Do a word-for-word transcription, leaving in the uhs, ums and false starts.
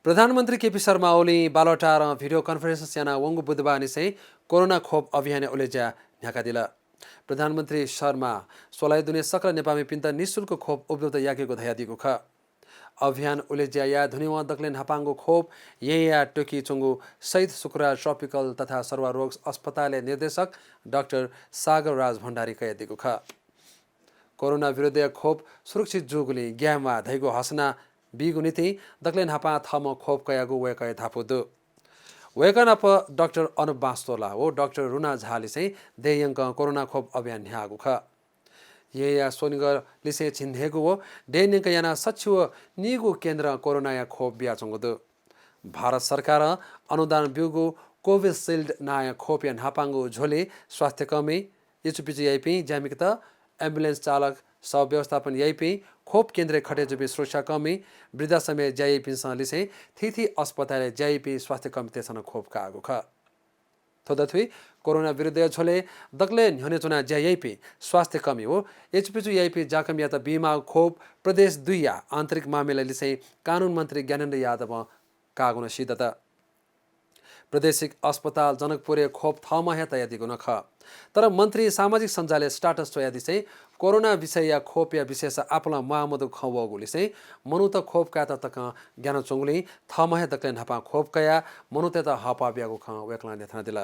प्रधानमन्त्री केपी शर्मा ओलीं बालुवाटारं भिडियो कन्फरेन्स यानाः वंगु बुधबारनिसें कोरोना खोप अभियानया उलेज्या न्ह्याकादिल। प्रधानमन्त्री शर्मा स्वलाय् दुने सकल नेपाःमिपिन्त निशुल्क खोप उपलब्ध याकेगु धयादीगु खः। अभियान उलेज्या याये धुनेवं दकलय् न्हापांगु खोप येँयाः त्वकीच्वंगु शहीद शुक्रराज ट्रपिकल तथा सरुवा रोग अस्पतालया निर्देशक डाक्टर सागर राज भण्डारीं कयादीगु खः। कोरोना विरुद्धया खोप सुरक्षित जूगुलिं ग्याये म्वाः धइगु हसना बीगु निंतिं दकलय् न्हापां थःम्हं खोप कयागु वय्कःया धापू दु। वय्कः नाप डाक्टर अनुप बास्तोला व डाक्टर रुना झालिसें देय् यंकं कोरोना खोप अभियान न्ह्याःगु खः। येँयाः स्वनिगःलिसें झिंन्हय्गू व देय् न्यंक यानाः सच्छि व नीगू केन्द्रं कोरोनाया खोप बियाच्वंगु दु। भारत सरकारं अनुदान ब्यूगु कोभिसिल्ड नांया खोपया न्हापांगु झ्वलय् स्वास्थ्यकर्मी, इचुपिचु याइपिं, ज्यामिकत, एम्बुलेन्स चालक, शव व्यवस्थापन याइपिं, खोप केन्द्रय् खटे जूपिं सुरक्षाकर्मी, वृद्धाश्रमय् ज्या याइपिन्सं लिसें थीथी अस्पतालय् ज्या याइपिं स्वास्थ्यकर्मीतय्सं नं खोप काःगु खः। थ्व दथुइ कोरोना विरुद्धया झ्वलय् दकलय् न्ह्यःने च्वनाः ज्या याइपिं स्वास्थ्यकर्मी व इचुपिचु याइपिं ज्याकःमियात बीमाःगु खोप प्रदेश दुईया आन्तरिक मामिला लिसें कानून मन्त्री ज्ञानेन्द्र यादवं काःगु नं सीदत। प्रादेशिक अस्पताल जनकपुरय् खोप थःम्हं हे तयादीगु नं खः। तर मन्त्रीं सामाजिक सञ्जालय् स्टाटस च्वयादिसें कोरोना विषयया खोपया विषयस आपालं म्वाःमदुगु खँ वःगुलिसें मनूत खोप कायेत तकं ग्यानाच्वंगुलिं थःम्हं हे दकलय् न्हापां खोप कयाः मनूतय्त हःपाः बियागु खँ वय्कलं न्ह्यथनादिल।